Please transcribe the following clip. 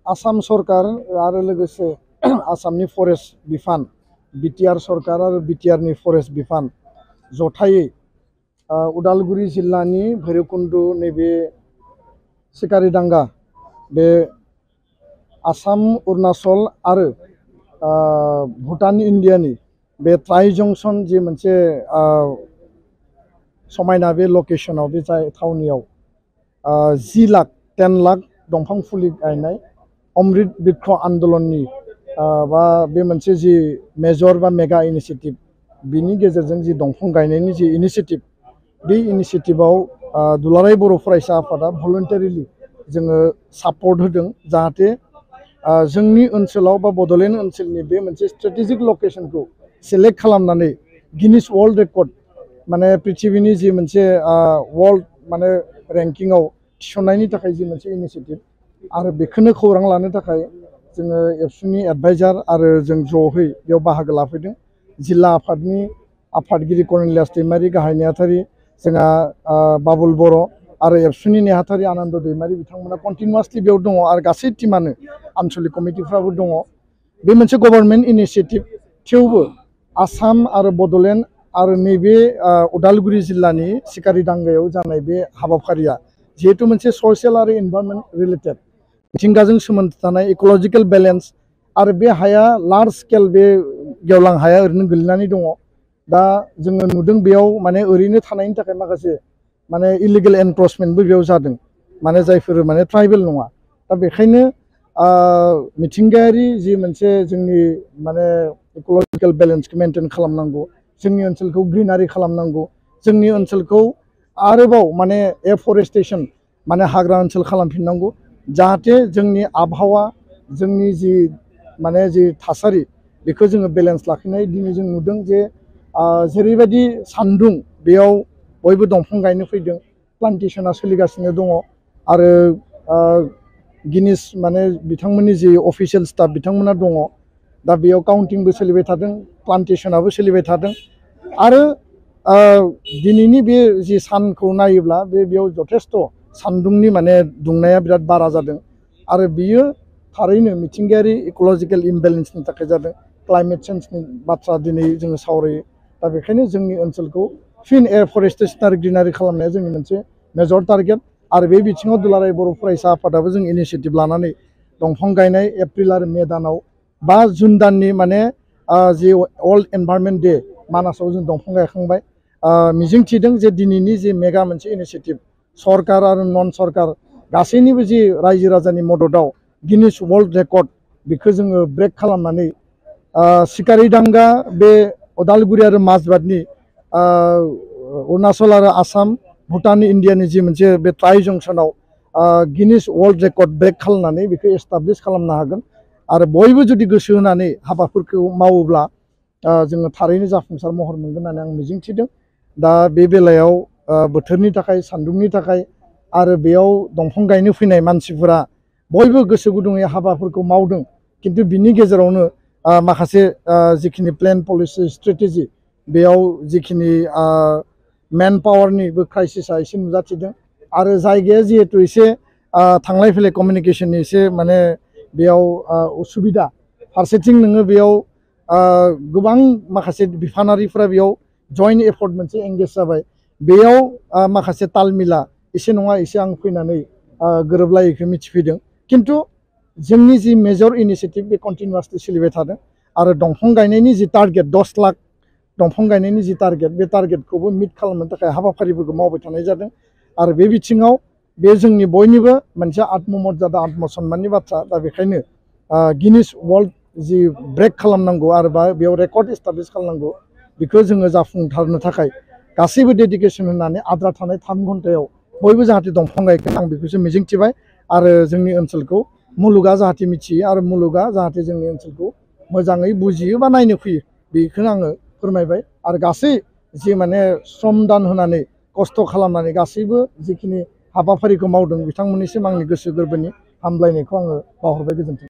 आसाम सरकार आरो लोगोसे आसामनि फरेस्ट बिफान बिटिआर सरकार आरो बिटिआरनि फरेस्ट बिफान जथायै उदालगुरि जिल्लानि भैरबकुंड नैबे सिकारिदांगा बे आसाम अरुणाचल आरो भुटान इन्डियानि बे ट्राइ जंक्शन जे मोनसे समायना बे लकेशनाव बे जाय थावनियाव 10 लाख दंफां फुलि गायनाय अमृत वृक्ष आन्दोलननि बा बे मोनसे जि मेजर बा मेगा इनिशिएटिभ बिनि गेजेरजों जि दंफां गायनायनि जि इनिशिएटिभ बे इनिशिएटिभआव दुलाराय बर' फरायसा आफादा भलन्टारिलि जोङो सापर्ट होदों जाहाथे जोंनि ओनसोलाव बा बड'लेण्ड ओनसोलनि बे मोनसे स्ट्रेटेजिक लकेशनखौ सेलेक्ट खालामनानै गिनिस वर्ल्ड रेकर्ड माने पृथिबीनि जि मोनसे वर्ल्ड माने रेंकिंआव थिसननायनि थाखाय जि मोनसे इनिशिएटिभ आरो बेखौनो खौरां लानो थाखाय जोङो एबसुनि एडभाइजार आरो जों ज'है बेयाव बाहागो लाफैदों जिल्ला आफादनि आफादगिरि कर्नेलियास दैमारि गाहाय नेहाथारि जोंहा बाबुल बर' आरो एबसुनि नेहाथारि आनन्द दैमारि बिथांमोना कन्टिनिउआसलि बेयाव दङ आरो गासै टीमानो आनसलिक कमिटिफ्राबो दङ बे मोनसे गभर्नमेन्ट इनिशिएटिभ थेवबो आसाम आरो बड'लेण्ड आरो नैबे उदालगुरि जिल्लानि सिकारिदांगायाव जानाय बे हाबाफारिया जिहेतु मोनसे ससियेल आरो इनभाइरनमेन्ट रिलेटेड मिथिंगाजों सोमोन्दो थानाय इक'लजिकेल बेलेन्स आरो बे हाया लार्ज स्केल बे गेवलां हाया ओरैनो गोलैनानै दङ दा जोङो नुदों बेयाव माने ओरैनो थानायनि थाखाय माखासे माने इलिगेल एनक्रचमेन्टबो बेयाव जादों माने जायफोर माने ट्राइबेल नङा दा बेखायनो मिथिंगायारि जि मोनसे जोंनि माने इक'लजिकेल बेलेन्सखौ मेनटेन खालामनांगौ जोंनि ओनसोलखौ ग्रिनारि खालामनांगौ जोंनि ओनसोलखौ आरोबाव माने एफरेस्टेसन माने हाग्रा ओनसोल खालामफिननांगौ जाहाथे जोंनि आबहावा जोंनि जि माने जि थासारि बेखौ जोङो बेलेन्स लाखिनाय दिनै जों नुदों जे जेरैबायदि सान्दुं बेयाव बयबो दंफां गायनो फैदों प्लान्टेसना सोलिगासिनो दङ आरो गिनिस माने बिथांमोननि जि अफिसियेल स्टाफ बिथांमोना दङ दा बेयाव काउन्टिंबो सोलिबाय थादों प्लान्टेसनाबो सोलिबाय थादों आरो दिनैनि बे जि सानखौ नायोब्ला बेयाव जथेस्थ सान्दुंनि माने दुंनाया बिराद बारा जादों आरो बियो थारैनो मिथिंगायारि इक'लजिकेल इमबेलेन्सनि थाखाय जादों क्लाइमेट चेन्जनि बाथ्रा दिनै जोङो सावरायो दा बेखायनो जोंनि ओनसोलखौ फिन एफरेस्टेसन आरो ग्रिनारि खालामनाया जोंनि मोनसे मेजर टारगेट आरो बे बिथिङाव दुलाराय बर' फरायसा आफादाबो जों इनिशिएटिभ लानानै दंफां गायनाय एप्रिल आरो मे दानाव 5 जुन दाननि माने जि वर्ल्ड एनभायरनमेन्ट डे मानासाव जों दंफां गायखांबाय मिजिं थिदों जे दिनैनि जि मेगा मोनसे इनिशिएटिभ सरकार आरो नन सरकार गासैनिबो जि रायजो राजानि मददाव गिनिस वर्ल्ड रेकर्ड बेखौ जोङो ब्रेक खालामनानै सिकारिदांगा बे उदालगुरि आरो माजबाटनि अरुणाचल आरो आसाम भुटान इन्डियानि जि मोनसे बे ट्राइ जंक्शनाव गिनिस वर्ल्ड रेकर्ड ब्रेक खालामनानै बेखौ एस्टाब्लिश खालामनो हागोन आरो बयबो जुदि गोसो होनानै हाबाफोरखौ मावोब्ला जोङो थारैनो जाफुंसार महर मोनगोन होननानै आं मिजिंथिदों दा बे बेलायाव बोथोरनि थाखाय सान्दुंनि थाखाय आरो बेयाव दंफां गायनो फैनाय मानसिफोरा बयबो गोसो गुदुङै हाबाफोरखौ मावदों खिन्थु बिनि गेजेरावनो माखासे जिखिनि प्लेन पलिसि स्ट्रेटेजि बेयाव जिखिनि मेन पावारनिबो क्राइसिसा एसे नुजाथिदों आरो जायगाया जिहेतु एसे थांलाय फैलाय कमिउनिकेसननि एसे माने बेयाव उसुबिदा फारसेथिं नोङो बेयाव गोबां माखासे बिफानारिफोरा बेयाव जयेन्ट एफर्ट मोनसे एंगेज जाबाय बेयाव माखासे तालमिला एसे नङा एसे आं फैनानै गोरोबलायैखौ मिथिफैदों खिन्थु जोंनि जि मेजर इनिशिएटिभ बे कन्टिनिउआसलि सोलिबाय थादों आरो दंफां गायनायनि जि टारगेट 10 लाख दंफां गायनायनि जि टारगेट बे टारगेटखौबो मिट खालामनो थाखाय हाबाफारिफोरखौ मावबाय थानाय जादों आरो बे बिथिङाव बे जोंनि बयनिबो मोनसे आत्ममर्यादा आत्मसन्माननि बाथ्रा दा बेखायनो गिनिस वर्ल्ड जि ब्रेक खालामनांगौ आरो बेयाव रेकर्ड एस्टाब्लिश खालामनांगौ बेखौ जोङो जाफुंसारनो थाखाय गासैबो डेडिकेसन होनानै आद्रा थानाय 3 घन्टायाव बयबो जाहाथे दंफां गायगोन आं बेखौसो मिजिंथिबाय आरो जोंनि ओनसोलखौ मुलुगा जाहाथे मिथियो आरो मुलुगा जाहाथे जोंनि ओनसोलखौ मोजाङै बुजियो बा नायनो फैयो बेखौनो आङो फोरमायबाय आरो गासै जि माने सम दान होनानै खस्थ' खालामनानै गासैबो जिखिनि हाबाफारिखौ मावदों बिथांमोननिसिम आंनि गोसो गोरबोनि हामलायनायखौ आङो बावहरबाय गोजोन्थों।